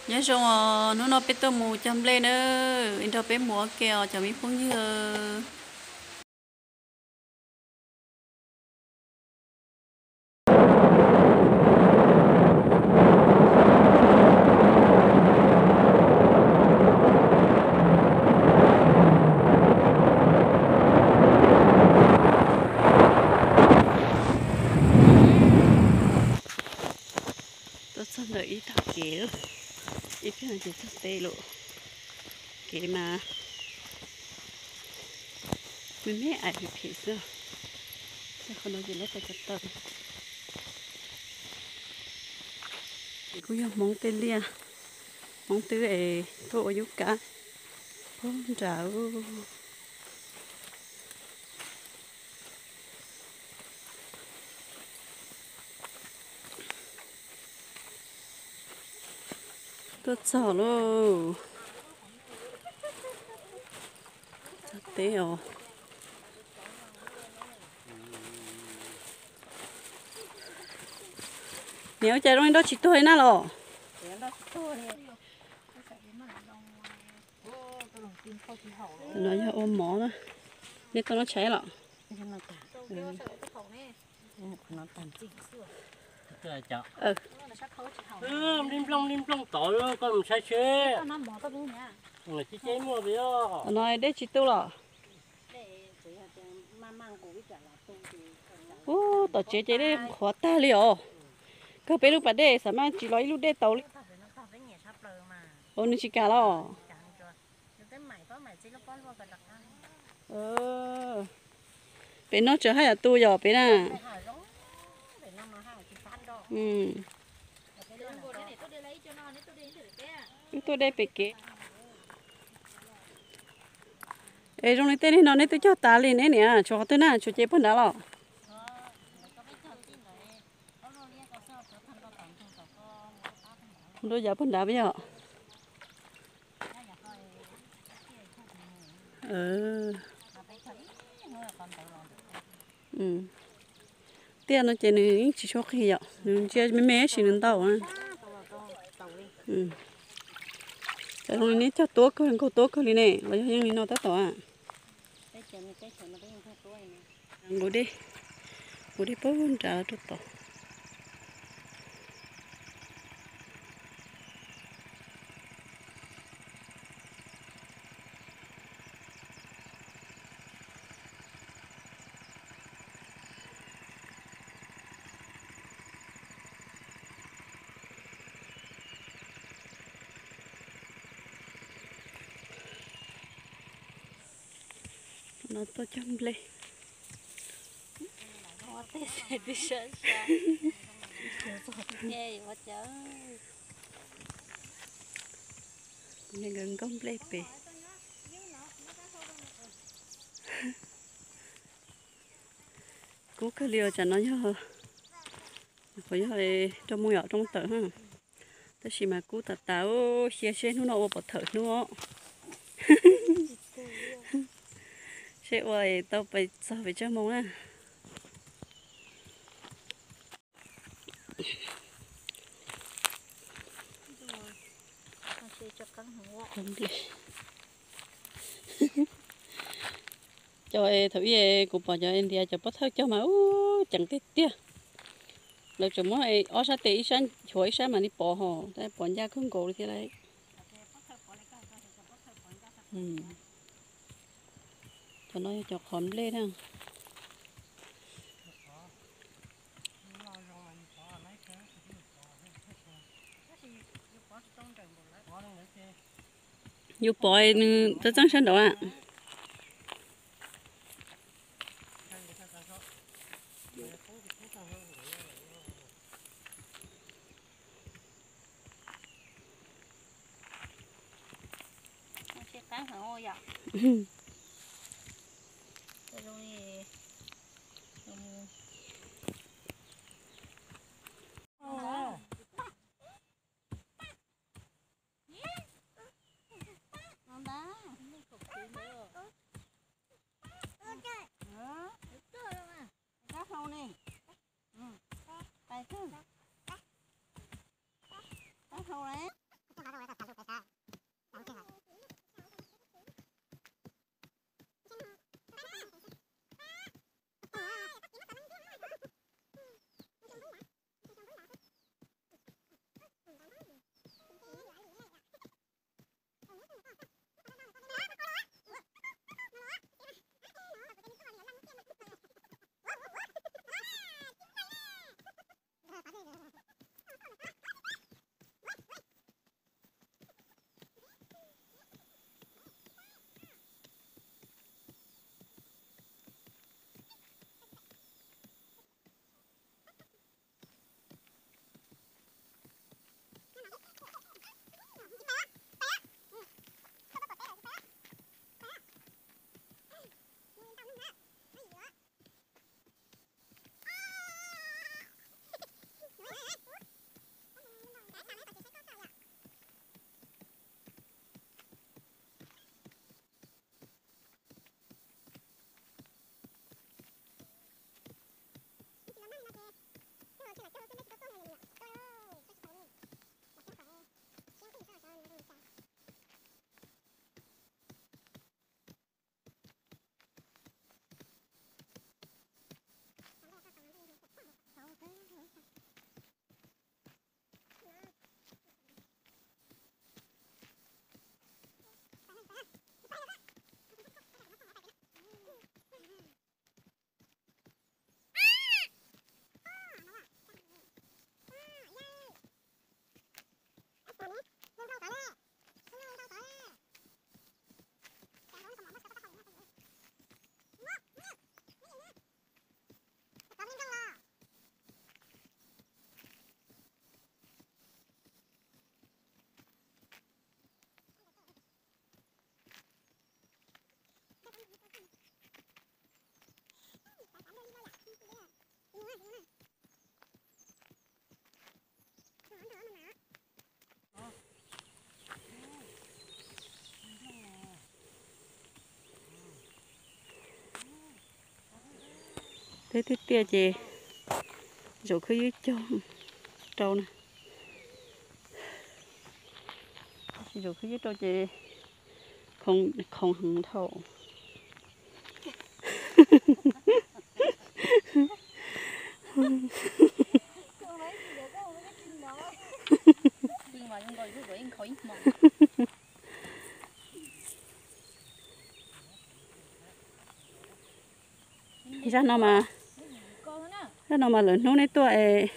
Nyob zoo os, hnub no peb tuaj mus cog nplej na, nrog peb mus ua ke os cov me phooj ywg. Tuaj txog ntawm ib tog kev, ib pliag ces txog teb lawm. Kev mas me me ais phem phem xwb. Qhov no ces lawv tau cov taws. Kuj yog Hmoob tej liaj, Hmoob twb es tuaj ua yub kab puag nrad. Tuaj txog lauj. Txog teb os. Niam, ua cas zoo li nroj tsis tuag li na los? No yog ua mov na. Nej tuaj noj tshais los? Nplooj nplooj tod koj mus saib seb. No dej tsis tu los? Ub, tom tsev ces dej qhuav tag li os. Kawg peb lub pas dej xav mas tsis los ib lub dej tau li. Ua nws tsis kam los? Pem no tseem haj yam tu yog pem na. Wb tuaj dej pem kev. Es zoo li tej neeg no neb twb cog tas li ne niam, tshuav qhov twg na, tshuav cev puag nrad los? Nrau yav puag nrad yog. Tiaj no ces nws yeej tsis tshua qig yom, nws ntsia me me tab sis nws ntau. Cov zoo li neb cog tuab kawg, nkaug tuab kawg li ne, los yog yeej li no tab tom? Nqus dej, nqus dej puag nrad rau tod. No tuaj cog nplej. Nkawd nkaug nplej pem. Kub kawg li os, tsam no yog, qhov yog rau mus yom, rau mus tawm na. Tab sis mas kub tas tas, xyia seb hnub no ua pov thawm hnub os. Seb ua tau pes txog pes tsawg moo na. Cov thaum ub kuv pom cov India cov pov thawm cog mas ub ceev tiag tiag. Lawv tseem muab ob sab tes ib sab nchuav ib sab mam li pov hos, tab pov ncaj kawg nkaus li thiab lauj. Cov no yog cov qhov nplej na. Yus pov nws txeeb txeeb sab nraud a. Kab hlau ne. Kab hlau ne. Teb tiag tiag ces zaum khwb ywb cog rau na. Tab sis zaum khwb ywb rau ces khoov heev dhau. Zaj no mas, zaj no mas lawv hnub neb tuaj es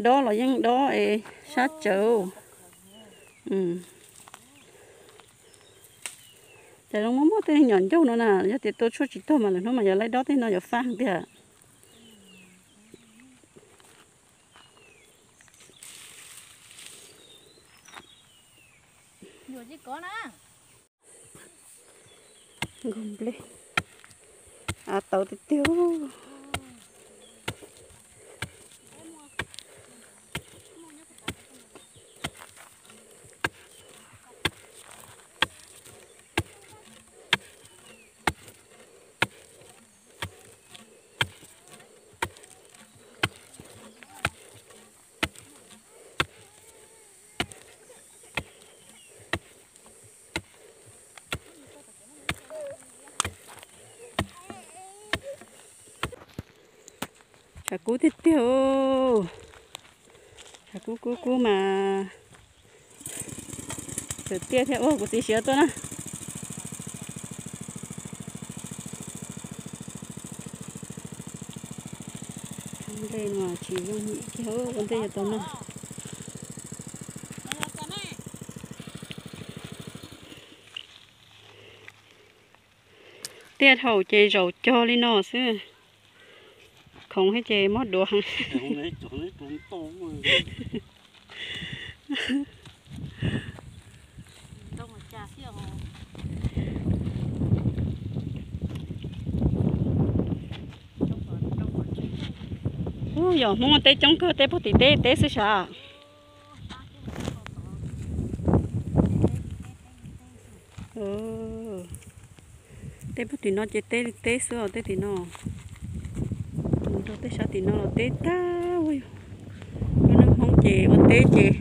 dob los yeej dob es sab tsawv. Ces zoo muaj muaj tej nyom ncauj no na, yog tias tua tshuaj tsis tuag mas lawv hnub mas yuav laib dob tej no yuav fab heev tiag. Nkauj nplej av tawv tiag tiag. Tshav kub tiag tiag. Tshav kub kub kub mas txawm tiaj thiab. Ua kuv txiv siav tuaj na. Nplej no tsis zoo kiag, ua ntej yuav tau noj. Tiaj dhau ces zaum cog li no xwb. Khoov thiab ces mob duav heev. Ub, yog Hmoob teb coob kawg, teb puag tim teb teb xwb sav. Teb puag tim no ces teb li teb xwb os, teb tim no. Mus rau tej sab tim no los teb tag ua yog. Lub neej Hmoob ces ua teb ces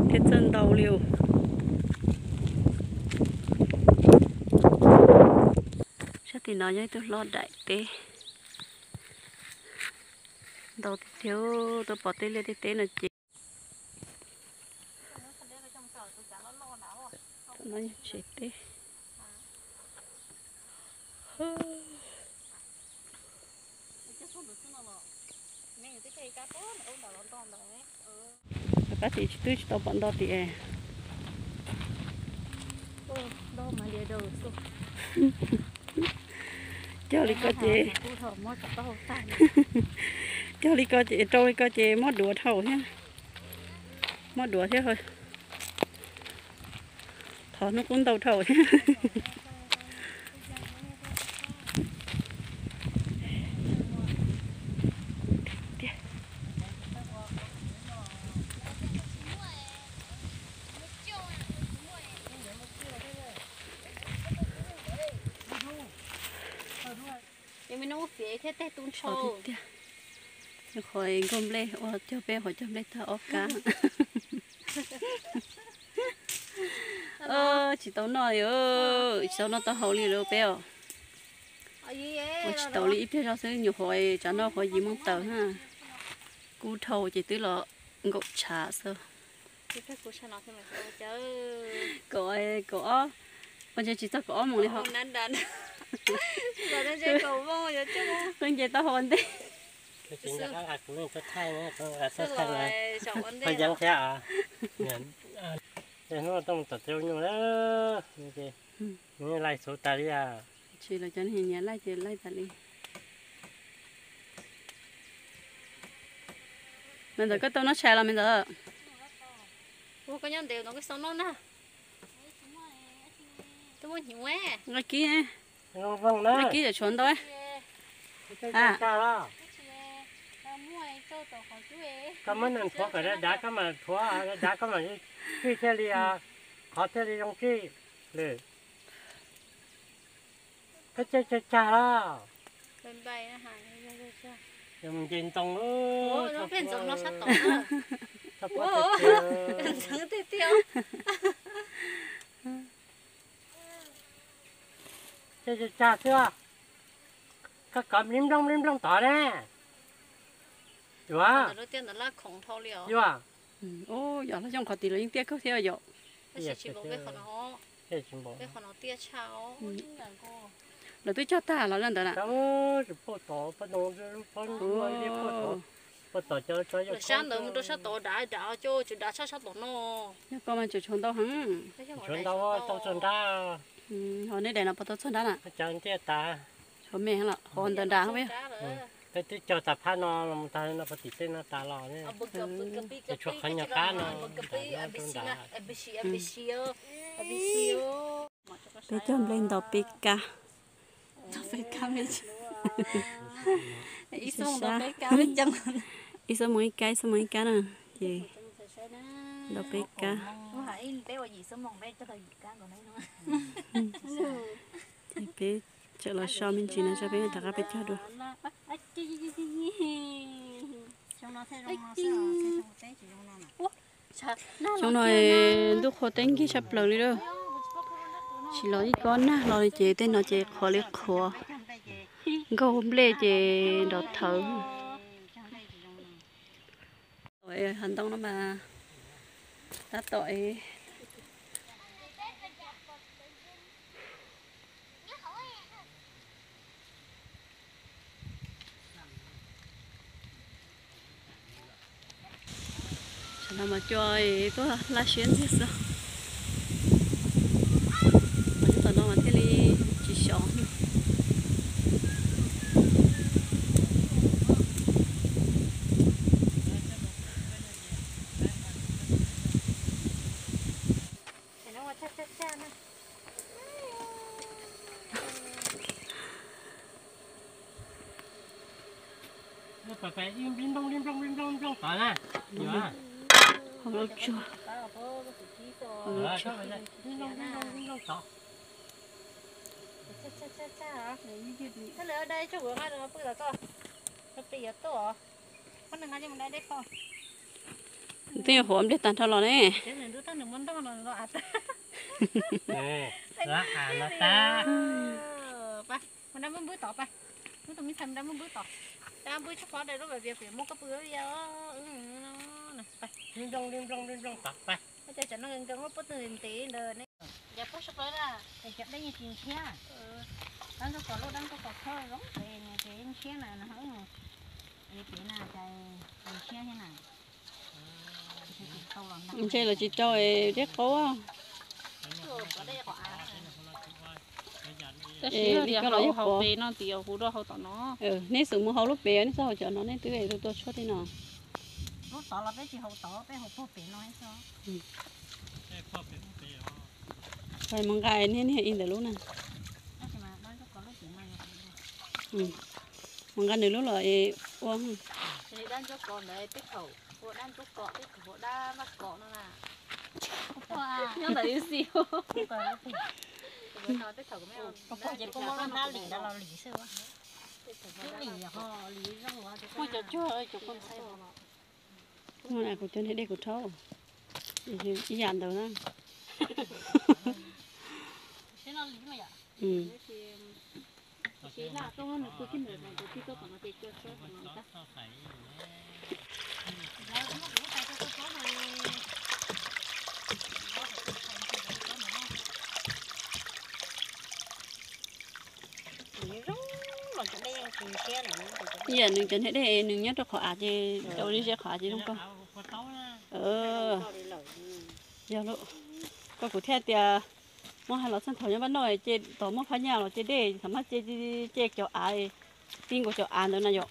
thiaj txawj ntau li os. Sab tim no yog ib tug hlob daim teb ntau tiag tiag, tuaj pom tej liaj tej teb no ces. Thaum no yog tsev teb. Tab sis twb tsis tau pom nto tim. Cog li ko ces, cog li ko ces rau li ko ces mob duav dhau thiab. Mob duav thiab. Qhov hnub qub ntau dhau thiab. Ces me nub fiav thiab tej tu ntsho tiag. Qhov nkauj nplej ua cog peb qhov cog nplej tag ob kab. Tsis tau noj li, tsis tau noj taub hau li lawm peb os. Ua tsis tau li ib pliag zog xwb, nyuam qhuav tsam no qhuav yim moo tawm na. Kub dhau ces twb los nkaum tshav xwb. Kaum, kaum ob, ua ntses tsis txog kaum ob moos li ho. Qw nce taub hau ua ntej. Hnub no tuaj mus tom tsev nyuj, nws laij xub tas li. Tsis los cov niag nyiam laij ces laij tas li. Me ntxawm, koj tau noj tshais los me ntxawm? Ua koj nyob ntev no koj xav noj na. Twb muaj hnyuv, nqa kib, nqa kib tawm tshuav ntau. A, Koj muab nws nthuav kom dav dav koj mam nthuav, dav dav koj mam tsij thiaj li, qhov thiaj li zoo tsij lawm. Koj caij cag cag los? Nce ntoo. Caij cag cag xwb. Koj kov nplig nplooj nplig nplooj tod ne. Yuav. Yuav. Yog los xyoo qhov tid los yeej tiaj kawg thiab yom. Lawv twb cog tag los ntawd na. Sab ntawd mus rau sab tod dav dav coj tsis dav tshaj sab tom no. Yog koj mas tseem tshuav ntau heev. Tshuav ntau tau txog nrab. Ho nej daim no puas tau txog nrab na? Tshuav me los qhov ntawd nrad. Peb twb cog tas phab no los tag no puag tim tej no tas los, tshuav qhov nyuag qab no rau nrad. Peb cog nplej ntaus peb kab. Ib xuab moos ib kab, ib xuab moos ib kab na, ces ntaus peb kab. Ces peb tseem los so me ntsis no tso peb rov qab peb cog dua. Xyoo no ntuj qhua teb nkig tshaj plaws li lawm. Tsis los ib kob nag los li ces tej no ces qhuav li qhuav, nkaug nplej ces nrov thawv. Hav ntoo no mas tab tom Tam no mas cua tuaj laj siab ntxiag xwb. Tom no mas thiaj li tsis xyov. Twb yuav huam nplej tag nrho los ne. Cov dej yeej tsis ntshiab. Dab ntsuag kos loj dab ntsuag kos khawb zoo ces ntshiab na, es pem na ces ntshiab thiab na. Ntshe los tsis rau dej qaub. Tab sis yog tias hau pem no tias kuv rau hau tom no. Nej xub mus hau lub pem, nej txhob hau cov no, nej twb tua tshuaj tej no. Lub tod los peb tsis hau tod, peb hau puag pem no xwb. Mus nqa niag niag ib ntawm lub na. Mus nqa nws lub los ua. Dab ntsuag kos ntawd peb thaum ua dab ntsuag kos, peb thaum ua dab vaj kos no na. Nyob ntawm ib xis. Peb thaum ua dab lim no los lim xwb. Lim ho lim zoo. Muaj cov cuag cov kua ntxhais. Kuv cov niag dej kuv rhaub ib yam ntawd na. Ib yam nws cov niag dej nws nyob rau qhov av ces rau li ze qhov av ces zoo koj. Yog lawm, koj kuv thiaj tias muab hais los txog thaum nyob pab no ces tau muaj phab nyaj los ces dej thaum maj ces cov av, tib nkaus cov av ntawd na yom.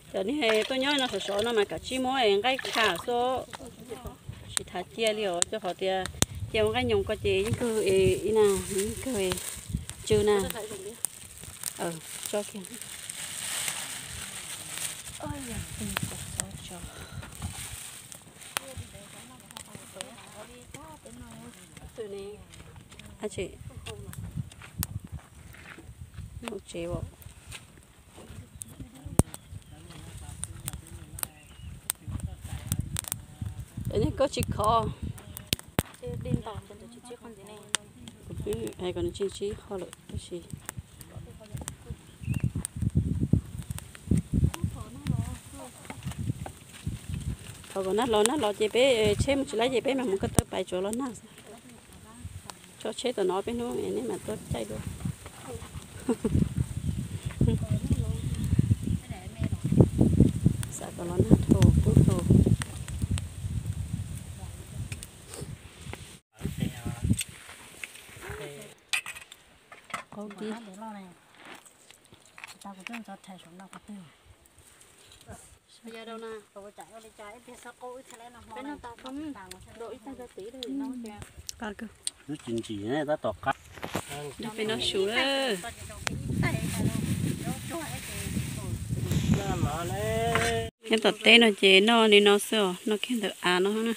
Cov niag tuaj nyob no sov sov no mas kav tsij muab nqaij kham xwb, tsis thav cia li os, rau qhov tias cia ua nqaij nyoos ko ces yeej kawg ib na, yeej kawg tsw na. Tso kiag. Tsev, koj tsis khov. Kuv twb hais kom nws tsis ntsib qho lawm tab sis thov kom nag los, nag los ces peb tsheb mus tsis laib ces peb mam mus ko taw pais tsuav los nag xwb. Tso tsheb tom no peb hnub nej mam tuaj caij dua. Xav kom los nag dhau kub dhau. Qaub dib. Peb no su. Nyob tom teb no ces noj li no xwb os, noj kiag ntawm av no na.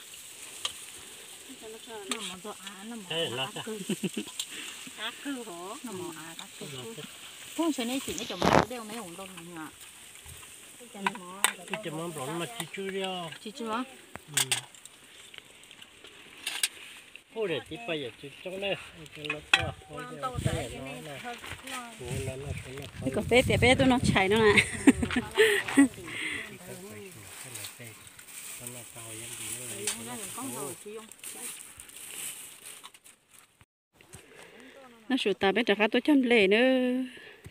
Kom peb tias peb tuaj noj tshais no na. Noj su tas peb rov qab tuaj cog nplej na.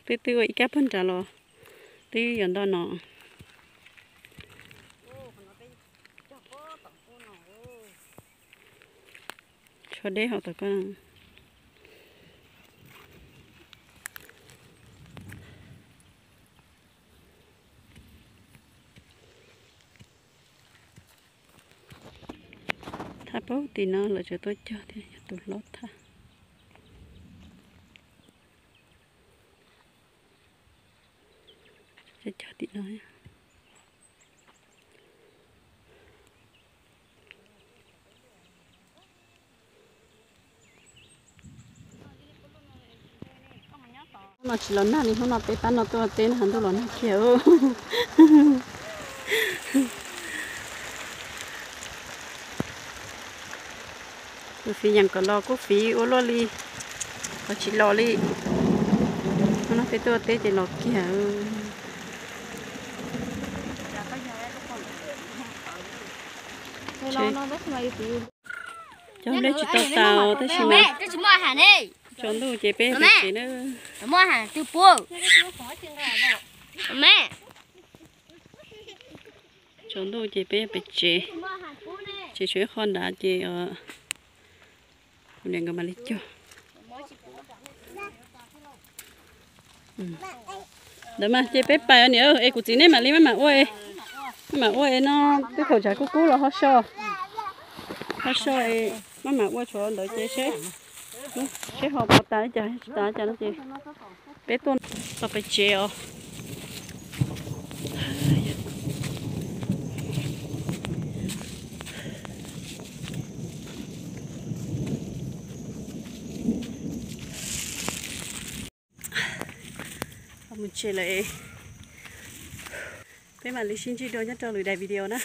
Twb twb ua ib kab puag nrad los twb yuav nto no. Tshuav deb hauv tom koj. Thaj paub tim no lawv tseem tuaj cog thiab, yog tus hlob thaj. Cog tim no. Hnub no tsis los nag li, hnub no peb pab no tuaj teb no, ntuj los nag kiag. Kuv fiv yees kom los kuj fiv ua luaj li, los tsis los li. Hnub no peb tuaj teb ces los kiag. Cog nplej tsis tau tas tab sis mas tsaus ntuj ces peb pem tsev na. Tsaus ntuj ces peb pem tsev, tsev tshuav ib qho nrad ces kuv niam nkawd mam li cog. Ntawd mas ces peb pais niam, es kuv txiv nej mam li maj mam ua, maj mam ua es no twb thaum tshav kub kub los ho so, ho so es maj mam ua tshuav ntawd ces seb, seb ho puas tas li cas tsis tas li cas no ces peb tuaj txog pem tsev os. Mus tsev lawm, peb mam li sib ntsib dua nyob rau lwm daim video na.